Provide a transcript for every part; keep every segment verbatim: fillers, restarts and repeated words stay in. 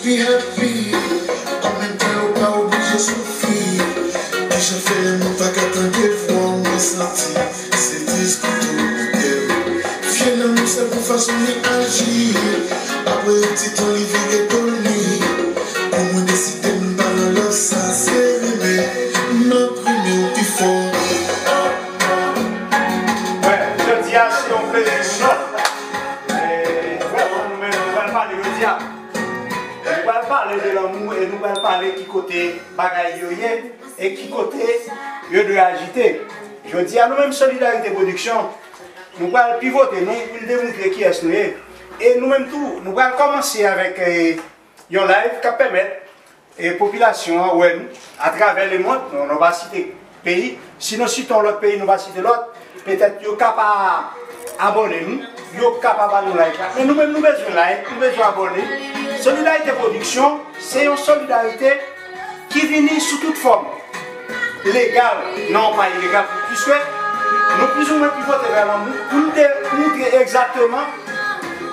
Be happy, an menm tan yo pa oblije soufri. Kijan fè moun pa ka tande vwa w, mwen santi se diskou tou, yeah. Vye lanmou se pou fason li aji. Apre yon ti tan li vire do li. Pou mwen deside m pa nan love sa, se renmen m ap renmen w pi fò. Wè, jodi a se yon plezi pou nou. E, vrèman, nou menm, nou pral pale jodi a. Nou pral pale de lanmou e nou pral pale ki kote bagay yo ye e ki kote yo dwe ajite. Jodi a, nou menm Solidarité Production, nou pral pivote nou pou n demontre kiyès nou ye. E nou menm tou, nou pral kòmanse avèk, eh, yon live k ap pèmèt e popilasyon an wè nou atravè lemonn, nou, nou pa site peyi. Si nou site yon lòt peyi, nou pa site lòt, petèt yo ka pa abòne nou, yo ka pa ba nou like la. Men nou menm, nou bezwen like, nou bezwen abòne. Solidarité Production, se yon solidarite ki vini sou tout fòm. Legal, non, pa ilegal, piske nou plizoumwen pivote vè lanmou pou n te montre egzakteman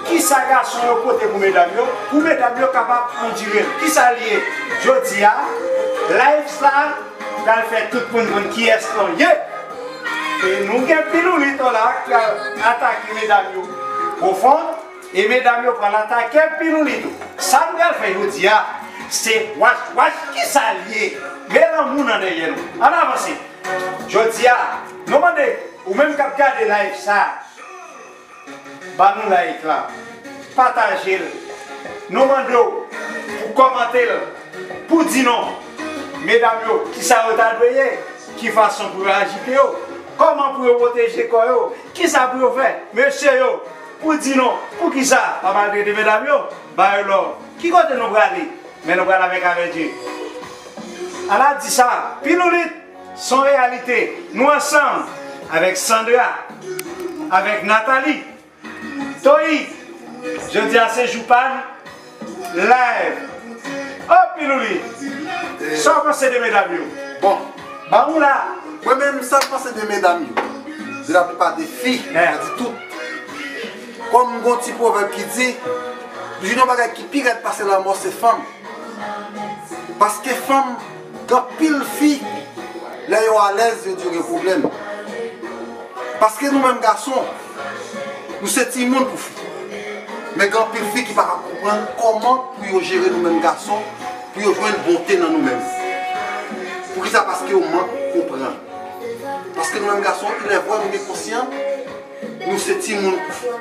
kisa gason yo pote pou medam yo, pou medam yo kapab andire l. Kisa l ye? Jodi a, live sa pral fè tout moun konn kiyès nou ye. E nou gen Piloulit la k pral atake medam yo pwofon, e medam yo pral atake Piloulit tou. Sa nou pral fè jodi a, se wach wach kisa l ye. Men lanmou nan dèyè nou. Ann avanse. Jodi a, nou mande ou menm k ap gade live sa, ba nou like la, pataje l. Nou mande w pou kòmante l, pou di non. Medam yo, kisa yo ta dwe ye? Ki fason pou yo ajite yo? Kòman pou yo pwoteje kò yo? Kisa pou yo fè? Mesye yo, pou di non. Poukisa pa maltrete medam yo? Ba yo love. Ki kote nou prale? Men nou pral avèk avè Dye. Ala di sa, Piloulit, se yon reyalite. Nou ansanm avèk Sandra, avèk Nathalie, Toyi. Jodi a se jou pa n. Live. Oh Piloulit, sa w panse de medam yo? Bon, ban ou la. Mwen menm, sa m panse de medam yo, de laplipa de fi, mwen di tout. Kòm gon ti pwovèb ki di, toujou gen yon bagay ki pi rèd pase lanmò, se fanm. Paske fanm, gen anpil fi, lè yo alèz, yo di yo gen pwoblèm. Paske nou menm gason, nou se timoun pou fi. Men gen anpil fi ki pa ka konprann kòman pou yo jere nou menm gason, pou yo jwenn bonte nan nou menm. Poukisa? Paske yo mank konprann. Paske nou menm gason, ilèvre nou gen konsyan, nou se timoun pou fi.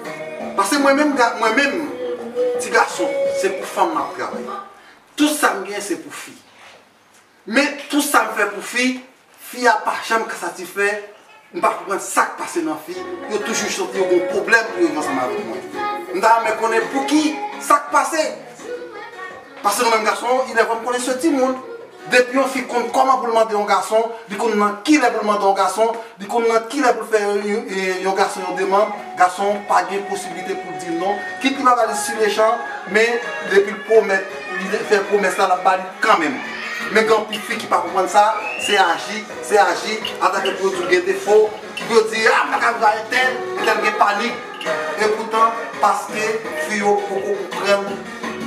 Paske mwen menm, mwen menm, ti gason, se pou fanm m ap travay. Tout sa m gen, se pou fi. Men tout sa m fè pou fi, fi a pa janm ka satisfè. M pa konprann sa k pase nan fi. Yo toujou santi yo gon pwoblèm pou yo viv ansanm avèk mwen. M ta renmen konnen pouki, sa k pase. Paske nou menm gason, ilèvre m konnen se timoun. Depi yon fi konn kòman pou l mande yon gason, li konn nan kilè pou l mande yon gason, li konn nan kilè pou l fè yon gason yon demann, gason pa gen posiblite pou l di l non. Kit li pa ba li silechan, men depi l pwomèt, li fè pwomès la, l ap ba li kanmenm. Men gen anpil fi ki pa konprann sa, se aji, se aji, atake pou yo di w gen defo, pou yo di, a, m pa ka viv ak entèl, entèl gen panik. Epoutan, paske fi yo poko konprann,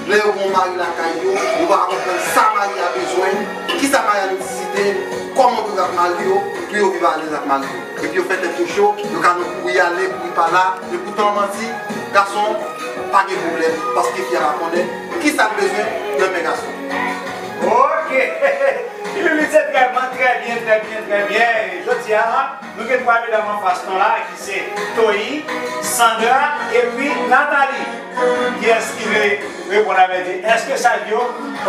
lè yo gen yon mari lakay yo, yo pa ka konprann sa mari a bezwen, kisa mari a nesesite, kòman pou yo viv ak mari yo, pou yo viv alèz ak mari yo. Epi yo fè tèt yo cho, yo ka nan kouri ale, kouri pa la. Epoutan, manti, gason pa gen pwoblèm, paske fi a pa konnen kisa l bezwen nan men gason. Ok! Piloulit se trè, trè byen, trè byen, trè byen. Jodi a, nou gen twa medam anfas nou la, ki se Toyi, Sandra, epi Nathalie. Kiyès ki vle reponn avè di? Èske sa yo?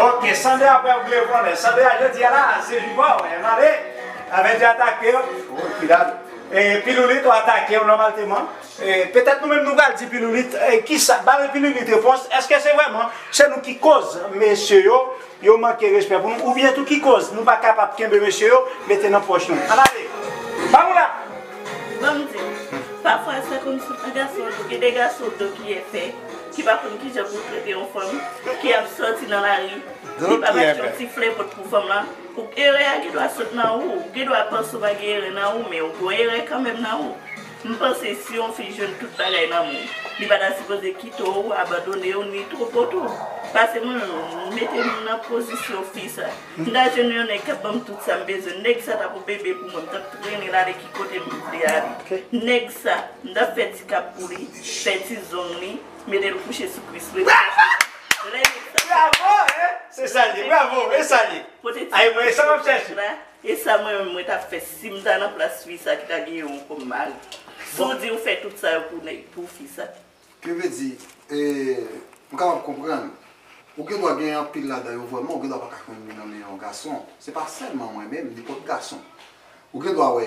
Ok, Sandra, apre ou vle reponn. Sandra, jodi a la, se jou pa w, male avè di atake w. Oh, kidal. E Piloulit, ou atake w nòmalteman. E petèt nou menm nou pral di Piloulit, e kisa, ba Piloulit repons, èske se vrèman, se nou ki koz mesye yo, yo manke respè pou nou, oubyen tou ki koz nou pa kapab kenbe mesye yo, mete nan pòch nou? Ann ale! Ba nou la! Ban m di w, pafwa sa konn sot nan gason an tou, gen de gason w do ki èfè, ki pa konn kijan pou trete yon fanm, ki ap sòti nan lari, li pa mèt yon ti flenpòt pou fanm lan, ou erè a gen dwa sot nan ou, ou gen dwa panse w pa gen erè nan ou, men ou gon erè kanmenm nan ou. M panse si yon fi jwenn tout bagay nan men w, li pa ta sipoze kite w, abandone w, ni twonpe w tou. Pase mwen menm, mete m nan pozisyon fi sa. M ta jwenn yon nèg k ap ban m tout sa m bezwen. Nèg sa t ap yon bebe pou mwen, m t ap trennen l ale ki kote m vle ale. Nèg sa, m t ap fè ti kap pou li, fè ti zong li, mete l kouche sou kwis mwen. Lè nèg sa Bravo, hein? Se sa l ye, bravo, e sa l ye. Pote ti Ay, mwen, sa m ap chèche. La, e sa mwen menm mwen t ap fè si m ta nan plas fi sa ki ta gen yon kòm mari. Si w di w fè tout sa yo pou nèg, pou fi sa. Ki vle di, e, m kapab konprann. Ou gen dwa gen anpil ladan yo vrèman, ou gen dwa pa ka jwenn li nan men yon gason. Se pa sèlman mwen menm, nenpòt gason. Ou gen dwa wè,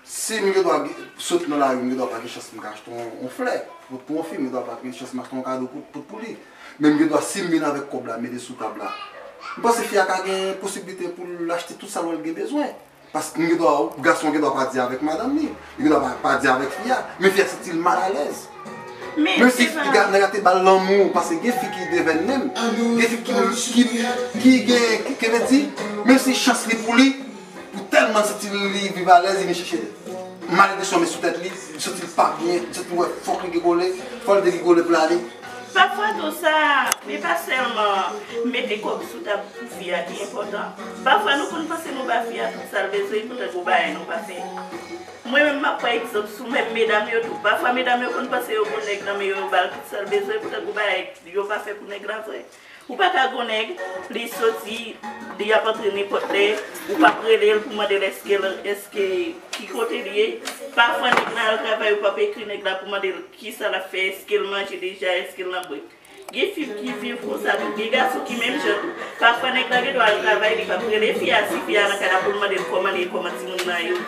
si m gen dwa gen- sot nan lari, m gen dwa pa gen chans m ka achte yon, yon flè. Pou, pou yon fi, m gen dwa pa gen chans m achte yon kado pou, pou, pou li. Men m gen dwa, si m vin avèk kòb la, mete sou tab la. M panse fi a ka gen posiblite pou l achte tout sa l wè l gen bezwen. Paske m gen dwa, gason gen dwa pa di avèk madanm li. Li gen dwa pa, pa di avèk fi a. Men fi a santi l malalèz. Men Menm si se pa ga- nèg la te ba l lanmou, paske gen fi ki devèn menm. Gen fi ki, ki, ki gen, ki, ki vle di, menm si chans li pou li, pou tèlman l santi li viv alèz, li vin chèche malediksyon met sou tèt li, li santi l pa byen, li santi l wè fòk li rigole, fò l degigole pou l ale. Pafwa tou sa, men pa sèlman mete kòb sou tab pou fi a ki enpòtan. Pafwa nou konn panse nou ba fi a tout sa l bezwen, poutan gon bagay nou pa fè. Mwen menm m ap pran egzanp sou menm medam yo tou. Pafwa medam yo konn panse yo gon nèg nan men yo, yo ba l tout sa l bezwen, poutan gon bagay yo pa fè pou nèg la vre. Ou pa ka gon nèg, li soti, li ap antre nenpòt lè, ou p ap rele l pou mande l èske l, èske ki kote l ye. Pafwa nèg la al travay, ou p ap ekri nèg la pou mande l kisa l ap fè, èske l manje deja, èske l nan brèk. Gen fi ki viv konsa tou, gen gason ki menm jan tou. Pafwa nèg la gen dwa al travay, li p ap rele fi a, si fi a nan kay la pou l mande l kòman l ye, kòman timoun nan yo.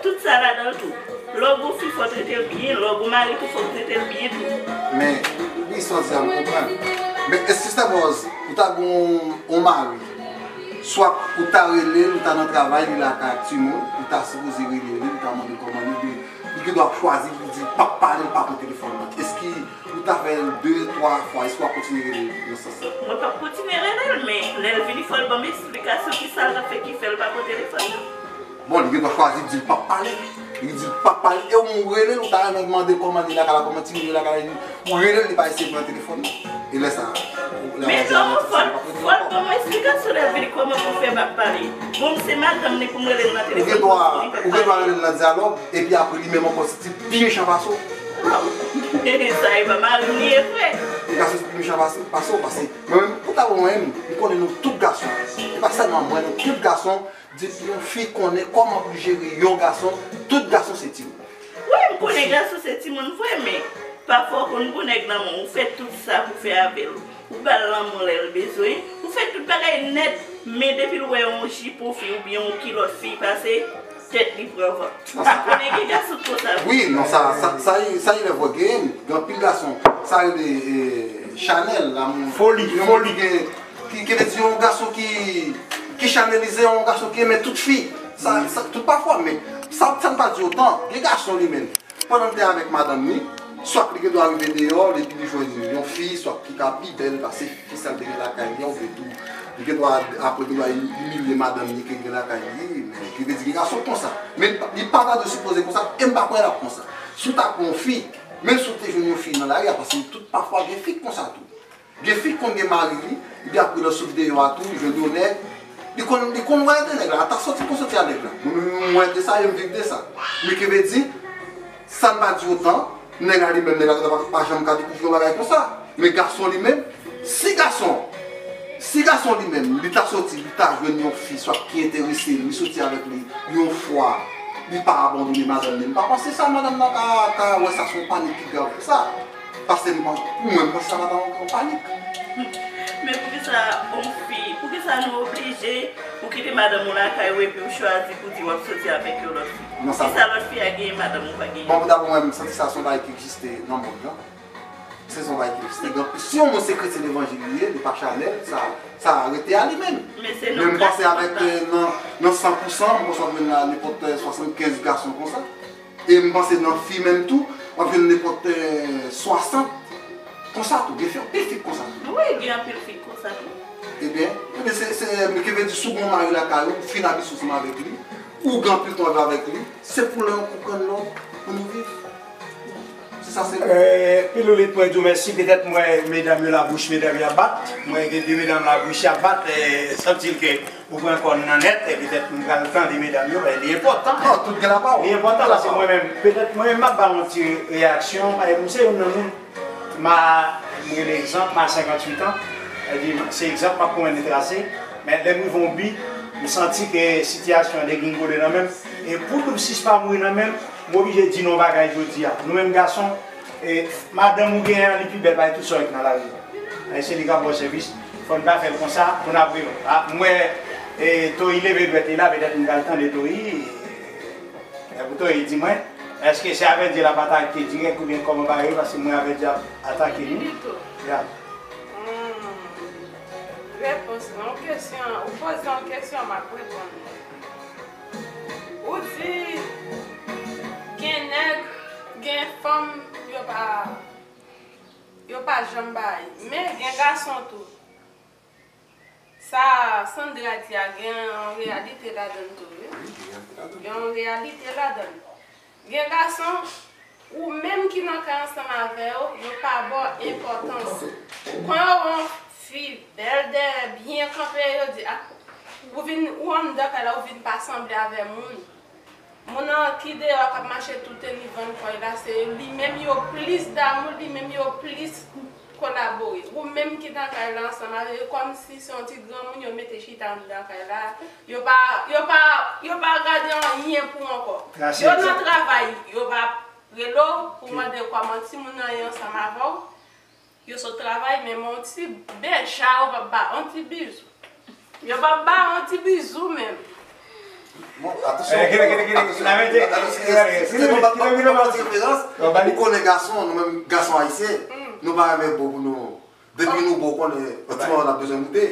Tout sa ladan l tou. Lè w gon fi, fò w trete l byen, lè w gon mari tou, fò w trete l byen tou. Men, wi, sa w di a, m konprann. Men èske Sister Boz, ou ta gon yon mari, swa ou ta rele l, ou ta nan travay, li lakay ak timoun, ou ta sipoze rele li, ou ta mande l kòman li, li, li gen dwa chwazi, li di l p ap pale, l pa pran telefòn nan. Èske ou ta fè l de, twa fwa, èske w ap kontinye rele l nan sans sa? Mwen p ap kontinye rele l, men lè l vini, fò l ban m eksplikasyon kisa l t ap fè ki fè l pa pran telefòn nan. Bon, li gen dwa chwazi di l p ap pale. Li di l p ap pale. E ou menm ou rele l, ou ta renmen mande l kòman li lakay la, kòman timoun yo lakay la, ou rele l, li pa eseye pran telefòn nan. E lè sa a, lè w ap di a, fò l ban mwen eksplikasyon lè l vini, kòman pou l fè m ap pale. Bon, m se madanm li pou m rele l nan telefòn, li p ap pale. Ou gen dwa rele l nan dyalòg, epi apre li menm ankò, si ti pi mechan pase w. Sa e pa mari m li ye vre. Li ka soti pi mechan pase, pase w, pase mwen menm, pou ta bon, mwen menm, m konnen nou tout gason. E pa sèlman mwen, nou tout gason, depi yon fi konnen kòman pou jere yon gason, tout gason se timoun. Wi, m konnen gason se timoun vre, men pafwa w konn gon nèg nan men w, ou fè tout sa pou fè avè l. Ou ba l lanmou lè l bezwen, ou fè tout bagay nèt, men depi l wè yon jip yon fi oubyen yon kilòt fi pase, tèt li pran van. Ou konnen gen gason konsa vre. Wi, non, sa, sa, sa, sa, sa, gen anpil gason, sa rele, e, chanèl, lanmou. Foli, foli. Gen Ki, ki vle di yon gason ki, ki chanelize, yon gason ki renmen tout fi. Sa, sa, tout pafwa, men sa, sa n pa di otan, gen gason li menm, pandan l te avèk madanm li, swat li gen dwa rive deyò, epi li jwenn yon fi, swat ki ka pi bèl pase fi sa l te gen lakay li an, oubyen tou, li gen dwa, apre gen dwa imilye madanm li ke l gen lakay li, men ki vle di gen gason konsa. Men li pa ta dwe sipoze konsa, e m pa kwè l ap konsa. Si w ta pran yon fi, menm si w te jwenn yon fi nan lari a, paske tout pafwa gen fi k konsa tou. Gen fi k konn gen mari li, epi apre nan sou videyo a tou, li jwenn yon nèg, li konn, li konn wè de nèg la, ata sòti pou sòti a nèg la. Mwen menm, mwen wè de sa, e m viv de sa. Men ki vle di, sa n pa di otan, nèg la li menm, nèg la pa, pa janm ka dekouvri yon bagay konsa. Men gason li menm, si gason, si gason li menm, li ta soti, li ta jwenn yon fi, swa ki enterese l, li soti avèk li, yon fwa, li pa abandone madanm li. M pa panse sa, madanm nan ka, ka wè sa se yon panik ki grav pou sa. Paske m pa, pou mwen, m panse sa pa ta yon, yon panik. Men poukisa yon fi, poukisa nou oblije pou kite madanm ou lakay ou epi ou chwazi pou di w ap soti avèk yon lòt fi? Poukisa lòt fi a genyen madanm ou pa genyen? Bon, pou dabò mwen, m santi sa se yon bagay ki egziste nan mond lan. Se yon bagay ki egziste. Gen, si yon moun se kretyen levanjil li ye, li pa chanèl, sa, sa rete a li menm. Men se nou. Men m panse avèk, e, nan, nan san pou san, m panse w ap jwenn la nenpòt, e, swasannkenz gason konsa. E m panse nan fi menm tou, w ap jwenn nenpòt, e, swasant konsa tou. Gen fi, anpil fi konsa tou. Wi, gen anpil fi konsa tou. Ebyen, ebyen, se, se, men ki vle di, si w gen yon mari lakay ou, ou fin abitye ansanm avèk li, ou gen anpil tan w ap viv avèk li, se pou lè yon kou pran lòt pou nou viv. Se Piloulit, mwen di w mèsi. Petèt mwen, medam yo labouch, medam yo ap bat. Mwen gen de medam labouch y ap bat. Sanble ke ou pran kò w nan nèt, e petèt m pral tande medam yo, men li enpòtan. Non, tout gen lapawòl. Li enpòtan paske mwen menm, petèt mwen menm m ap ba yon ti reyaksyon, paske m se youn nan moun, ma, m rele egzanp, ma senkanntuit an, e di, se egzanp m ap pran nan trase, men lè m rive yon bi, m santi ke sitiyasyon an degringole nan men m, e pou doub sis pa mouri nan men m, m oblije di nou yon bagay jodi a. Nou menm gason, e, madanm ou genyen an, li pi bèl pase tout sa w wè ki nan lari a. E se li k ap ba w sèvis. Fò n pa fè l konsa pou n ap rive. A, m wè, e, Toyi leve dwèt li la, petèt m pral tande Toyi. E pou Toyi di mwen, èske se avè Dye l ap atake dirèk oubyen kòman bagay yo, paske m wè avè Dye ap atake nou. Ya. Hmm. Repons nan kesyon, ou poze yon kesyon, m ap reponn. Ou di gen nèg, gen fanm, yo pa, yo pa janm bay. Men gen gason tou. Sa Sandra di a gen yon reyalite ladan l tou, wi. Gen yon reyalite ladan l. Gen gason, ou menm ki nan kay ansanm avè yo, yo pa ba w enpòtans. Kan yo wè yon fi bèl dèyè, byen kanpe, yo di, a, ou vin, ou anndan kay la, ou vin pa sanble avè moun. Moun nan ki deyò a k ap mache tout teni vann kò l la, se li menm yo plis damou, li menm yo plis kolabore. Ou menm ki nan kay la ansanm avè yo, kòmsi se yon ti granmoun yo mete chita anndan kay la. Yo pa, yo pa, yo pa gade anyen pou ankò. Yo nan travay, yo pa rele w pou mande w kòman timoun nan ye ansanm avè w. Yo sot travay, men yon ti beja, yo p ap ba yon ti bizou. Yo p ap ba yon ti bizou menm. Bon, atansyon, atansyon, atansyon, se yon ti referans. Ou konnen gason, nou menm gason ayisyen, nou pa renmen bo pou nou. Depi nou bo, ou konnen, yon ti moman n ap bezwen moute.